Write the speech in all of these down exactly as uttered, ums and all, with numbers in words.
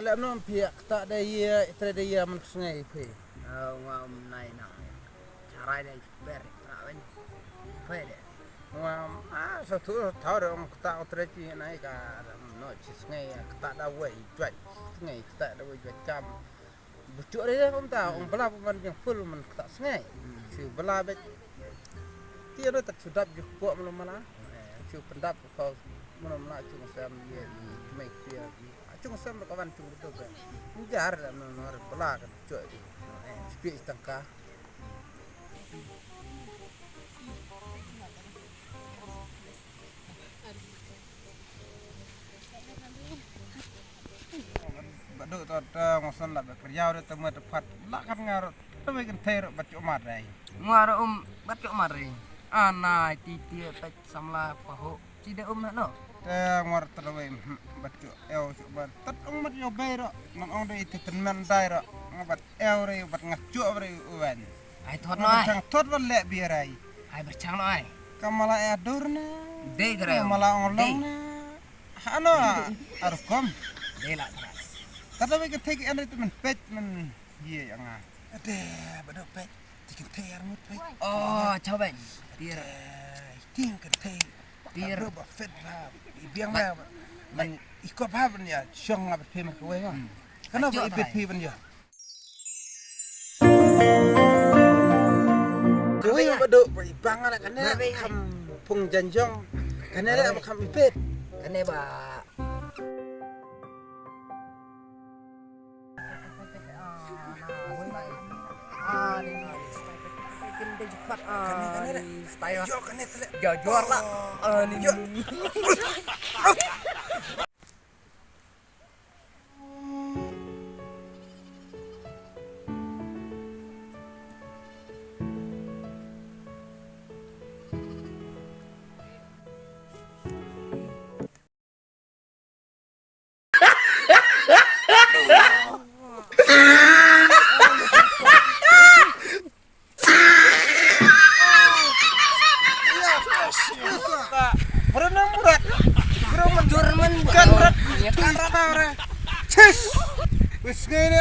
Da nom phi ktah da ïa, i tre da ïa man sngi phi. Nga um nai nang. Charai da per tra wen. Phi de. Nga um, ah, sa tu thaw da ong ktah u tre phi nai ka, no chi sngi ktah da wei jwat. Sngi ktah da wei jwat kam. Buchuk re ong ta, ong bla man jeng full man ktah sngi. Chu bla bet. Ti ro tak chu dap ju pok mala mala. Chu pendap ko mala mala chu sem ye, mai pia. Chung sem ka wan chung tu ka. Jar la no no bla ka chu. Spi tangka. Ba duk to ta ngosna la ba kyrjaw de ta ma ta phat la kat nga rot. Ta ba kan thei rot ba chu mat rai. Nga ro um bat ko mar ri. Ana ti ti ta samla paho. Chi de um na no. Te ngor terwe bat cho eu cho ban tat ong mat yo bai ro. Nang ong de itu ten man dai ro. Ngo bat eu re bat ngah cho re u wan. Ai thot no ai. Chang thot ban le bi rai. Ai berchang no ai. Kamala e adur na. De kere. Kamala ong long na. Ha no. Arukom. De la. Tat bai ke thek en itu men pet men ye anga. Ade bado pet. Ti kan thei ar mut pet. Oh, chau ben. Tir. Ting kan thei. Tir. Bro ba fet ba. I biang ba. Man i ko ba ban ya shong nga ba pem ka wei ba. Kana ba i bet phi ban ya. Kawei ba do ba i bang ana kana kam pung janjong. Kana le ba kam i bet. Kana ba. Berenang berat. Berenang jurman kan rat. Kan rat. Ces. Wis ngene.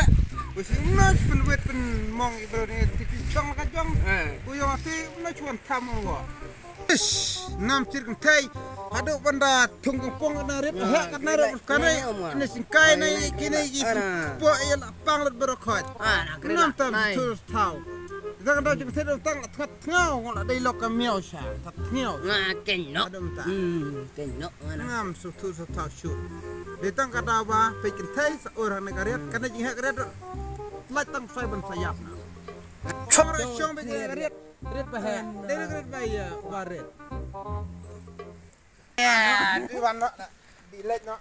Wis nas pen wet pen mong i bro ni tipi jong ka jong. Ku yong ati nas wan tam ngo. Ish, nam tir kan thei. Hadu banda thung kong pong na rip ha kan na rip kan na. Ni sing kai na ni kini ki sing po ya la pang lat bro khot. Nam tam tur thau. Zang da jing thei dong tang tngat tngau ngol dei lok ka miau sha. Tat tngau. Nga ken no. Hadu ta. Hmm, ken no. Nam su tur su thau shu. Dei tang ka da ba pe kan thei sa orang na ka riat kan jing ha ka riat. Lai tang sai ban sayap na. Chong re chong be ka riat. Rit ba he. Dei rit ba ya ba rit. Ya, di wan no. Di lek no.